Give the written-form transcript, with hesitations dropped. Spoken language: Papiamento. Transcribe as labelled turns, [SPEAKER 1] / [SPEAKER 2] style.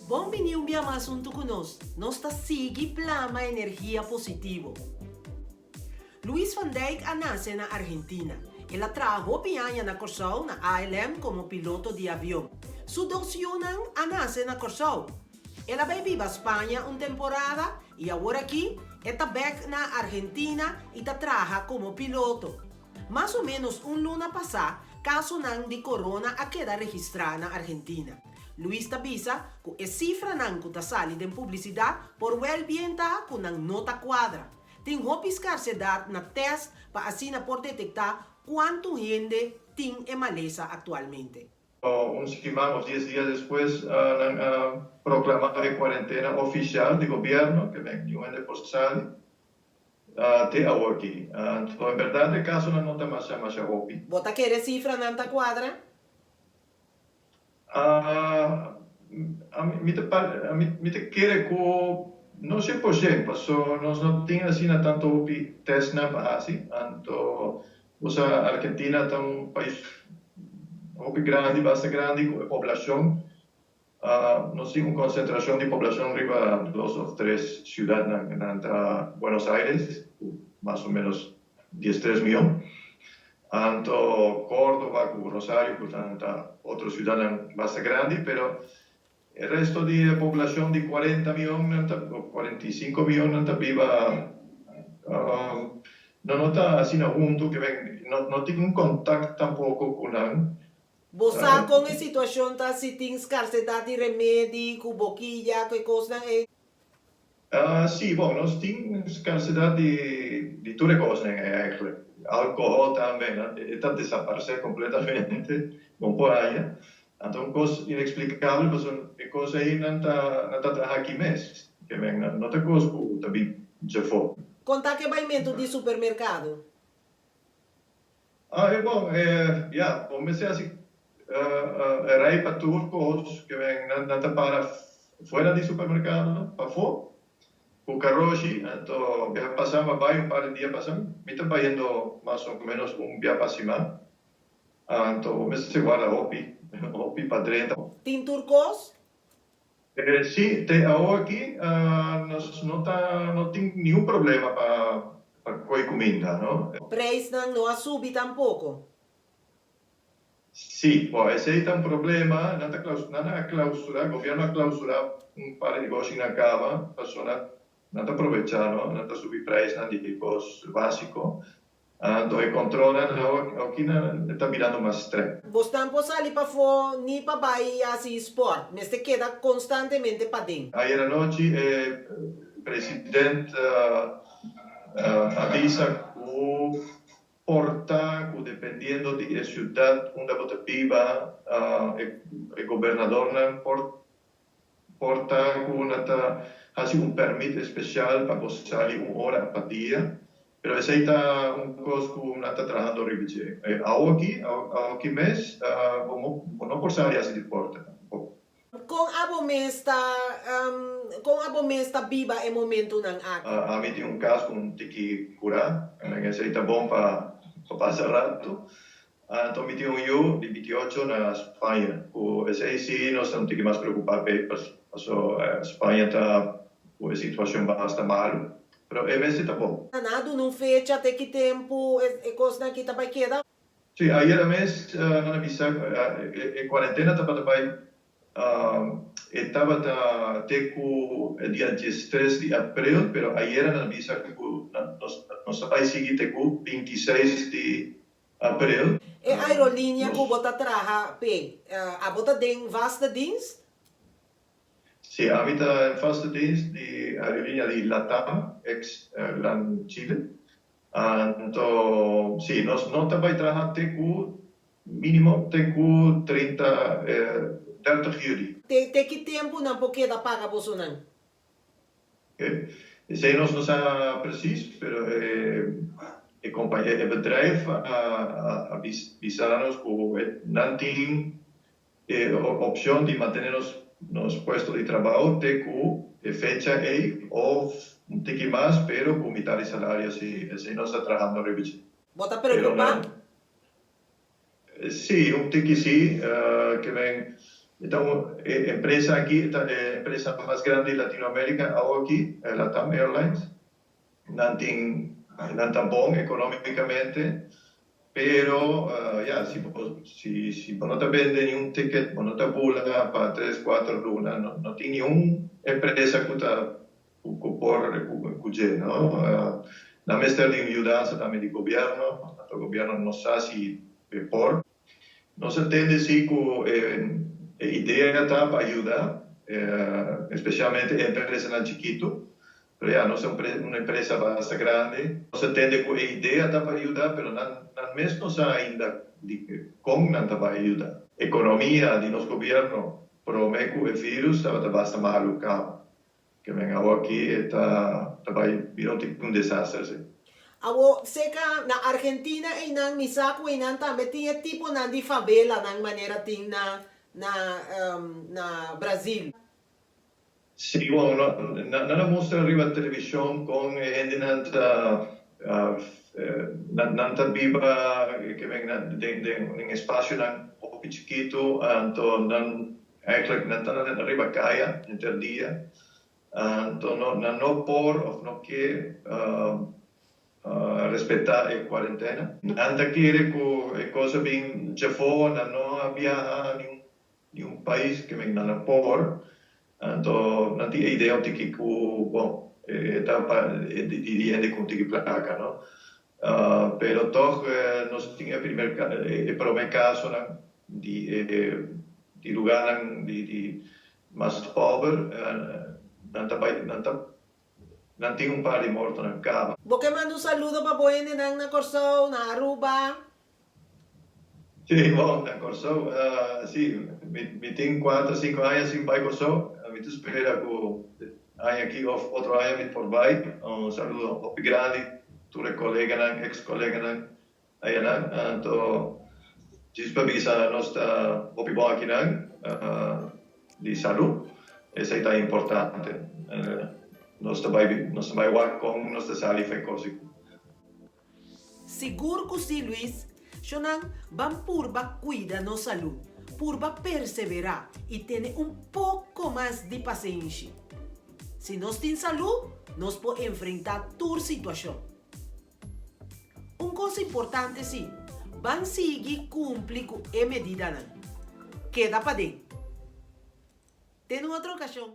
[SPEAKER 1] Bon bini un bia mas huntu ku nos. Nos ta sigui plama energia positivo. Luis van Dijk a nase na Argentina. El a traha hopi aña na Kòrsou na ALM komo piloto di avion. Su dos yunan a nase na Kòrsou. El a bai biba Spaña un temporada i awor aki e ta bèk na Argentina i ta traha komo piloto. Mas o ménos un luna pasá kasonan di corona a keda registrá na Argentina. Luis ta bisa ku e sifranan ku ta sali den publisidat por wèl bien ta ku nan no ta kuadra. Tin hopi skarsedat na tèst pa asina por detektá kuantu hende tin e malesa aktualmente.
[SPEAKER 2] Un siman of dies dia despues nan a proklama e kuarentena ofisial di gobièrnu, ke men niun hende por sali te awoki. Anto en bèrdat e kasonan no ta masha masha hopi.
[SPEAKER 1] Bo ta kere sifranan ta kuadra?
[SPEAKER 2] Mi ta mi ta kere ku no sien por sien, paso nos no tin asina tantu hopi testnan pa hasi. Anto bo sa Argentina ta un pais hopi grandi, basta grandi ku e poblashon. Nos tin un konsentrashon di poblashon riba dos òf tres siudatnan, nan ta Buenos Aires ku mas o ménos 13 mion. Anto Córdoba cu Rosario cu ta otro ciudadnan basta grandi, pero e resto di e poblacion di 40 mion nan ta, o 45 mion nan ta biba, no no ta asina hunto ke men no no tin un contact tampoco cu nan.
[SPEAKER 1] Bo sa con e situacion ta si tin scarsedad di remedi cu boquilla cu e cosnan ey?
[SPEAKER 2] Sí, bon, nos tin skarsedat di tur e kosnan ei eigenlijk. Alkohòl tambe, e ta desaparesé kompletamente, bon por haña. Anto un kos ineksplikabel pasobra e kos ei nan ta nan ta traha aki mes. Ke men no ta kos ku ta bin djafó.
[SPEAKER 1] Kon ta ke baimentu di supermerkado?
[SPEAKER 2] Ah, e bon, e, ya, bo mester hasi e rei pa tur kos ke men nan nan ta para fuera di supermerkado, pafó, ku karoshi, anto biaha pasá mi a bai un par di dia pasá, mi ta bayendo mas o ménos un bia pa siman, anto bo mester warda hopi, hopi pa drenta.
[SPEAKER 1] Tin tur kos?
[SPEAKER 2] Sí, te awor aki nos no ta no tin niun problema pa pa koe kuminda, no.
[SPEAKER 1] Prijsnan no a subi tampoko.
[SPEAKER 2] Sí, bo, esei ta un problema, nan ta klaus nan a klausurá, gobièrnu a klausurá un par di negoshinan kaba, pasobra nan ta probechá, no, nan ta subi prijsnan di kos básiko. Anto e controlnan awor ta birando mas streng.
[SPEAKER 1] Bosnan por sali pafó ni pa bai hasi sport, mester keda constantemente paden.
[SPEAKER 2] Ayer anochi e president a bisa cu por ta cu dependiendo di e ciudad unda bo ta biba e gobernadornan por Por ta ku nan ta hasi un pèrmit espesial pa bo sali un ora pa dia, pero esei ta un kos ku nan ta trahando riba dje. Awoki, awoki mes, bo no por sali hasi deporte tampoco.
[SPEAKER 1] Kon abo mes ta, kon abo mes ta biba e momentunan aki?
[SPEAKER 2] Ami tin un kas ku un tiki kurá, esei ta bon pa pasa ratu. Anto mi tin un yu di 28 na Spaña. Ku esei sí nos ta un tiki mas preokupá p'e, paso Spaña ta ku e situashon basta malu. Pero e mes sí ta bon.
[SPEAKER 1] Nan a duna un fecha te ki tempu e kosnan aki ta bai keda?
[SPEAKER 2] Sí, ayera mes nan a bisa e kuarentena tabata bai, e tabata te ku e dia 13 di aprel, pero ayera nan a bisa ku nos ta bai sigui te ku 26 di april.
[SPEAKER 1] E aerolínea ku bo ta traha p'e, abo ta den vaste dienst?
[SPEAKER 2] Sí, ami ta den vaste dienst di aerolínea di LATAM, ex Lan Chile. Anto, sí, nos no ta bai traha te ku mínimo te ku 30, 30 juli.
[SPEAKER 1] Te ki tempu nan por keda paga bosonan?
[SPEAKER 2] Esei nos no sa precies, pero e compañia, e bedrijf a bisa nos cu nan tin e opcion di mantene nos puesto di trabao te cu e fecha ei of un tiki mas, pero cu mitad di salario si. Esei nos ta trahando riba dje.
[SPEAKER 1] Bo ta preocupa?
[SPEAKER 2] Sí, un tiki sí. Ke men. E ta un e empresa aki ta e empresa mas grandi di Latinoamerica awoki, Latam Airlines. Nan tin nan ta bon economicamente, pero ya si bo si si bo no ta bende niun ticket, bo no ta bula pa tres cuater luna, no no tin niun empresa cu ta cu por cu dje no. Nan mester di un yudansa tambe di gobierno, anto gobierno no sa si e por. Nos a tende si cu e idea ta pa yuda, especialmente e empresanan chikito, pero ya nos ta un empresa basta grandi. Nos a tende cu e idea ta pa yuda, pero nan nan mes no sa ainda di con nan ta bay yuda. Economia di nos gobierno prome cu e virus tabata basta malu caba. Ke men awo aki e ta ta bai bira un tiki un desaster si.
[SPEAKER 1] Awo seka na Argentina einan mi sa ku einan tambe tin e tiponan di favelanan manera tin na na na Brazil.
[SPEAKER 2] Si bon no nan a mustra riba televishon kon e hendenan ta nan ta biba ke men den den espasionan hopi chikitu anto nan Eigenlijk nan ta riba kaya henter dia, anto no nan no por of no ke respeta e cuarentena. Nan ta kere cu e cos a bin djafo, nan no a biaha niun pais ke men nan a por, anto nan tin e idea un tiki cu bon e ta pa di hende cu un tiki placa no. Pero tog nos tin e primer e prome casonan di e di lugarnan di di mas pober nan ta bai nan ta nan tin un par di mortonan caba.
[SPEAKER 1] Bo ke manda un saludo pa bo hendenan na Kòrsou, na Aruba?
[SPEAKER 2] Sí, bon, na Kòrsou, sí, mi mi tin kuater, sinku aña sin bai Kòrsou, mi ta spera ku aña aki òf otro aña mi por bai. Un saludo hopi grandi tur e koleganan, eks koleganan Ayanan, anto djis pa bisa nos ta hopi bon akinan di salu, esei ta importante. Nos ta bai nos ta bai wak kon nos ta sali fei kosi.
[SPEAKER 1] Sigur ku si Luis, shonan ban purba kuida nos salu, purba perseverá i tene un poko mas di pasenshi. Si nos tin salu, nos por enfrentá tur situashon. Un kos importante si, ban sigui kumpli ku e medidanan. Keda paden. Te un otro okashon.